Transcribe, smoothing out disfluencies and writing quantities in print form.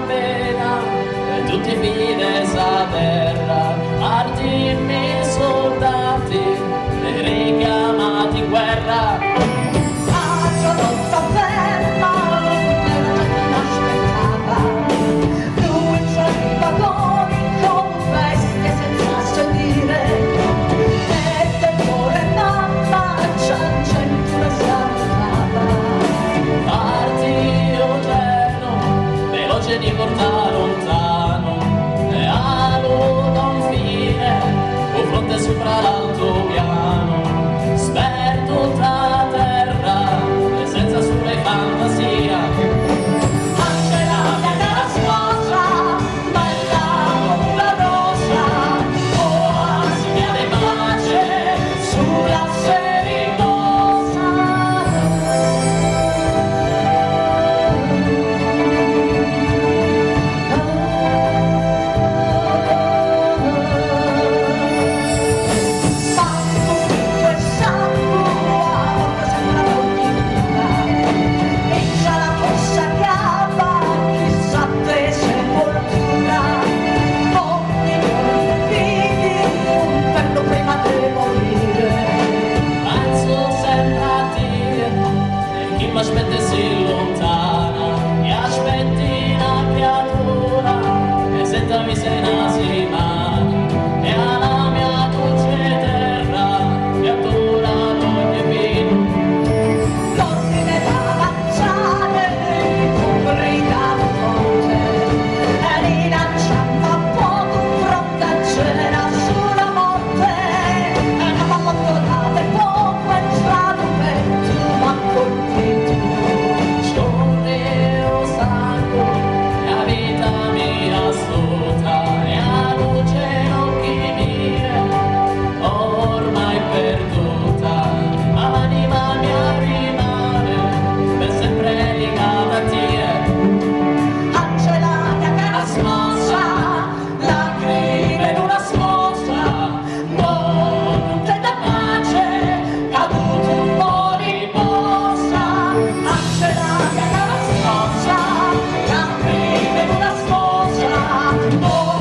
Pena per tutti i figli della terra, artimi soldati, richiamati in guerra. A giovinotta ferma, era già chi l'aspettava. Lui c'era i vagoni come bestie senza sedire. E del cuore mamma ciangendo la salutava. Parti un treno, veloce di portare lontano, e a confine, un fronte sopra l'altopiano, sperduta terra, e senza sole fantasia. Angela, mia cara sposa, bella come una rosa, ora Si chiede pace sulla se riposa. Fatto tutto e sangue, a sembra ogni vita, e già la fossa cava, chissà te sepoltura, ogni giorno figli, un perno prima di morire. Penso sempre a te, e chi mi aspetta si lontana, e aspetti una creatura, e senza mi sei una settimana, e alla mia dolce terra, creatura d'ogni vino. L'ordine d'avanzare fu gridato forte, e rilanciando a poco fronte c'era sulla morte, e una pallottola per poco e tra petto m'ha colpito. Scorre stanco, la vita mia astuta, e a luce occhi mie, ormai perduta, ma l'anima mia rimane per sempre legata a te. Angela, mia cara sposa, lacrime d'una sposa, non te da pace, caduto un po' riposa. Angela, mia cara sposa, lacrime d'una sposa, non